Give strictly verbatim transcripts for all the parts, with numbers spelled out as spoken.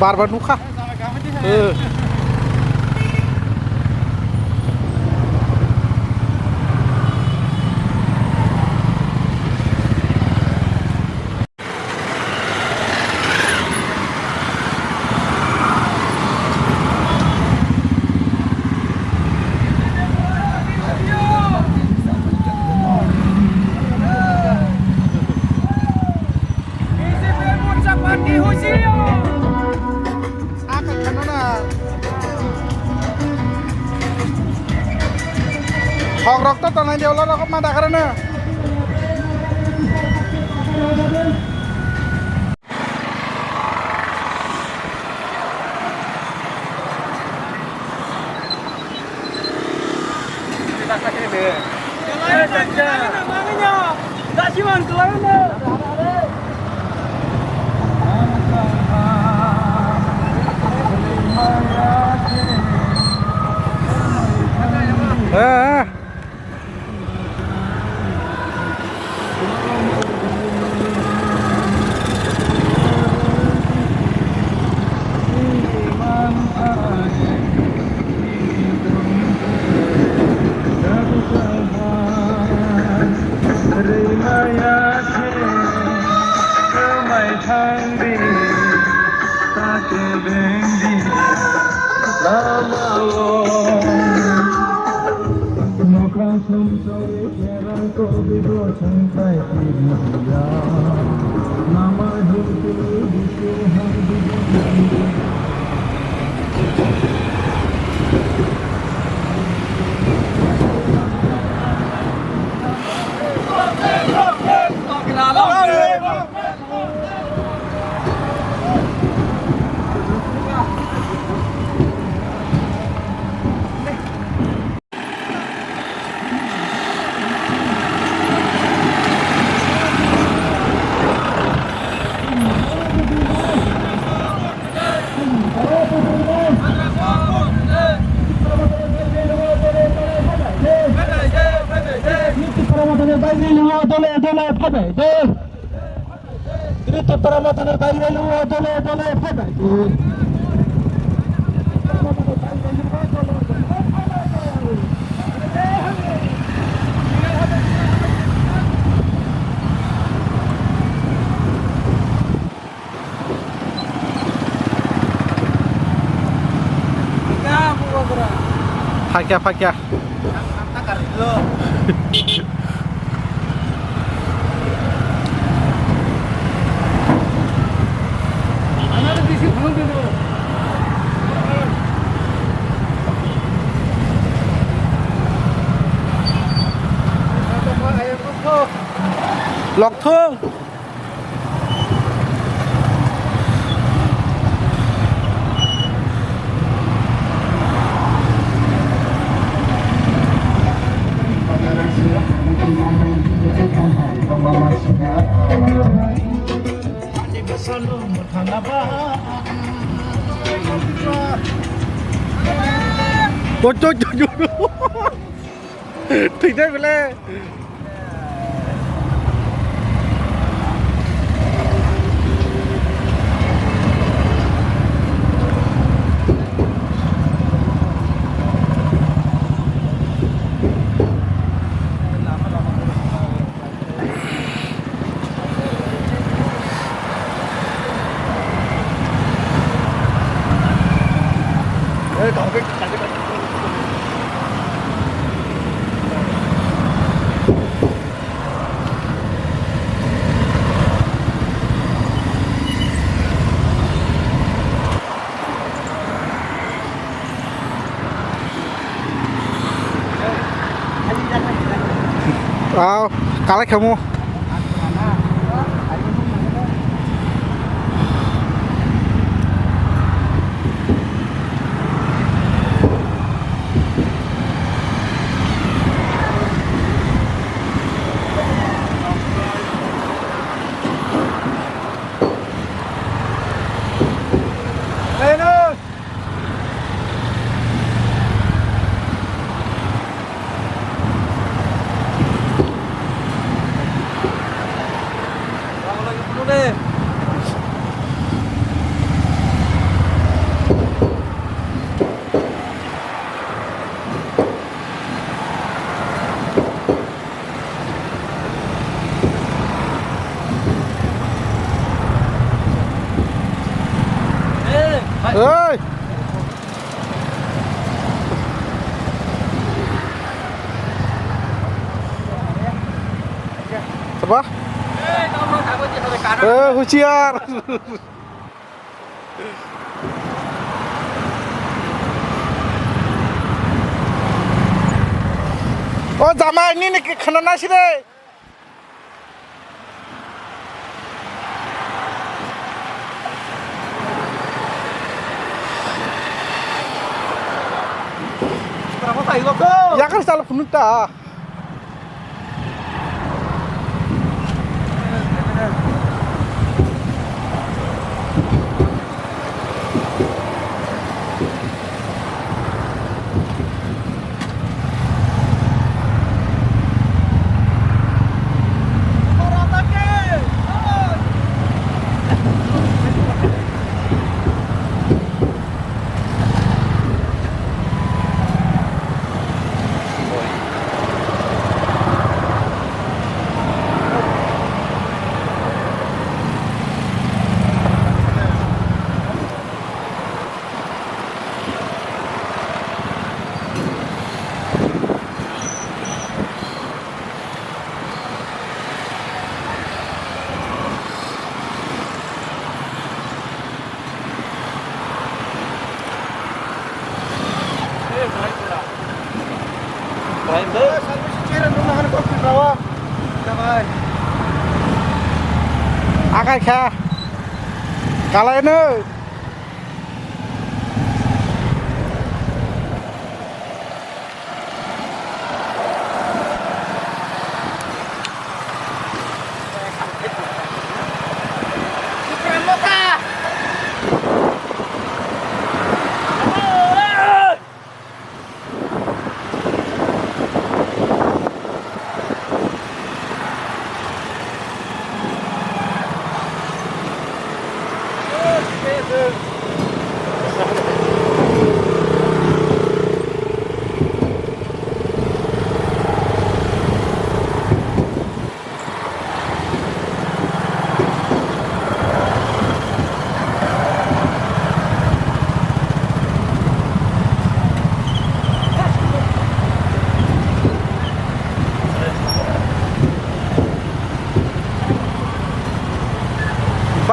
Bar bar nukha. Eh. Hok rok to tongnai de, ulo rok ma dakarana. Eh. Dole, dole, phaibai. Tripura Motha ni bai relo dole dole phaibai. Phakya, phakya. Lokthung. Thwi thai bele. Aw, kalai khamu. Wah. Eh, husiar. O jamai, nini khana nasi de. Yakar sal phunuk ta. Akai kha. Kalai no.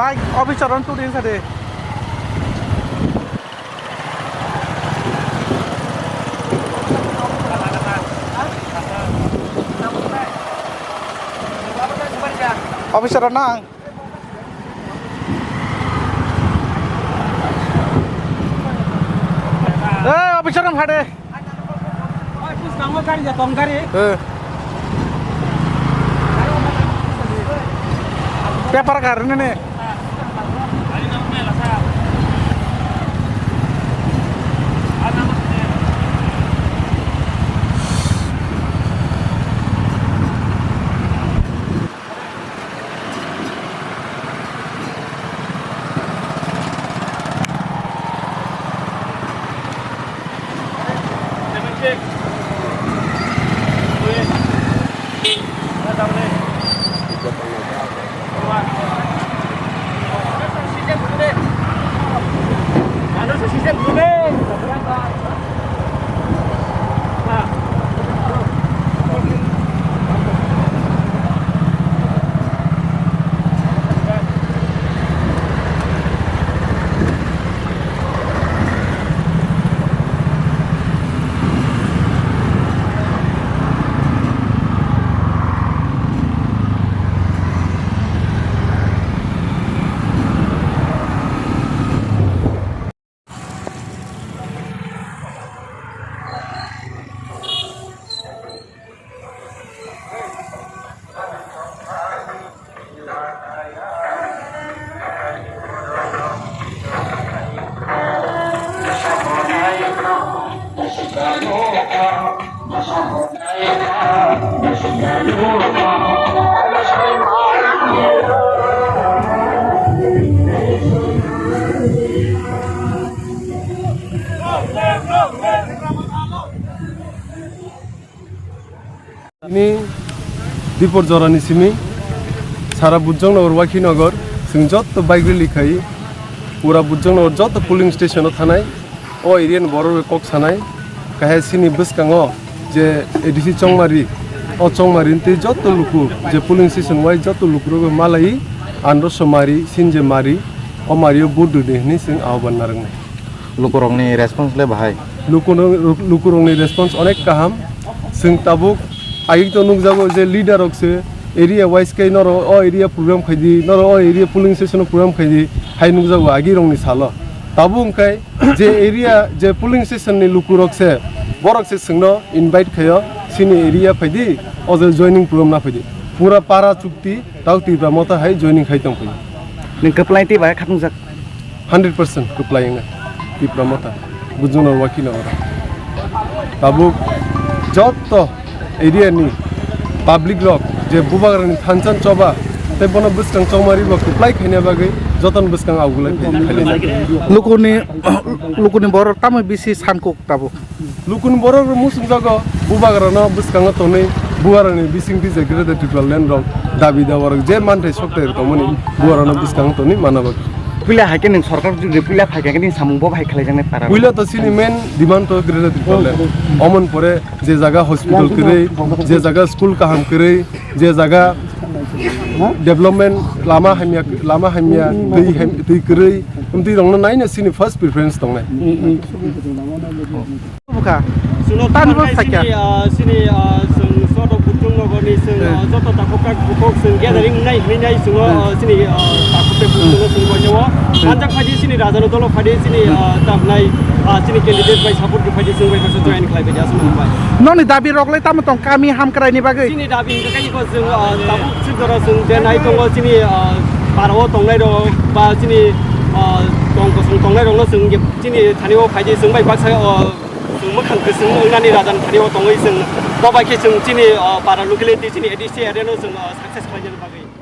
Bike officer on tu din sa de. Officer nang. Eh, officer nang phade. Eh. Paper kar nene. Tini dipor jorani simi sara Bujong Nagar, Waikhi Nagar, chwng jotto bike rally khai, pura Bujong Nagar jotto polling station o thanai, o area ni borok rok kok sanai, kahai sini bwskango je A D C Chongmari O Chongmari tei joto luku je polling station wai joto lukurok malai andro somari sinje mari o mario vote rwdi hwnwi chwng ahobhan narwknai. Lukurokni response le bahai? Lukuno-, lukurokni response onek kaham. Chwng tabuk agik to nukjago je leader rok se area wise khe noro o area program khaidi, noro o area polling station program khaidi hai nukjago agirokni salo. Tabuk hwnkhe je area, je polling station ni lukurok se, borok se chwngno invite khaio, chini area phaidi, o je joining program na phaidi. Pura para chukti, tao Tipra Motha hai joining khai tong phaidi. Nwng kwplai tei bai khatungjak? Hundred percent kwplai wngnai Tipra Motha, Bujunor Wakino oro. Tabuk joto area ni public rok je Bubagrani thansa choba tei bono bwskang chongmari bo kwplai khaina bagwi jotoni bwskang augulai phai-, phailaijak. Lukuni, lukuni borok tamo bisi samkuk tabuk? Lukuni borok rok muchungjago Bubagrano bwskango tonwi Bubagrani bisingtwi je Greater Tipraland rok dabi dawa rok je manthai sokthai rok tongmani Bubagrano bwskango tonwi mana bagwi. Puila hai khe nwng sorkar jodi puila phai khe nini samung bo hai khlaijaknai para. Puila to chini main demand to Greater Tipraland. Omon pore je jaga hospital kwrwi, je jaga school kaham kwrwi, je jaga development lama hamya, lama hamya, twi ham-, twi kwrwi, twi rokno naina chini first preference tongnai. Bukha. Chwngno tamo tamo khe sakya. Chini, ah, chini, ah, chwng joto Buchung nogorni chwng, ah, joto takhuk tak bukhuk chwng gathering wngnai hwnwi nai chwngno, ah, chini, ah, takhuk tak bukhukno chwng boijago. Manjak phaidi chini rajano dolo phaidi chini, ah, tabnai, ah, chini candidate bai support rwphaidi chwng bai baksa join khlaibaidi aswk bai. Nokni dabi rok le tamo tong kami hamkrai ni bagwi? Chini dabi hwnkhe khe iko chwng, ah, tabuk chwng jora chwng je nai tongo chini, ah, para o tongnai rok ba chini, ah, tong kosong tongnai rokno chwng je chini thani o phaidi chwng bai baksa, ah, Chwng mwkhang kwchwng wngnani rajani thani o tongwi chwng bo bai khe chwng chini, o, para locality chini A D C area no chwng, o, success khlainani bagwi.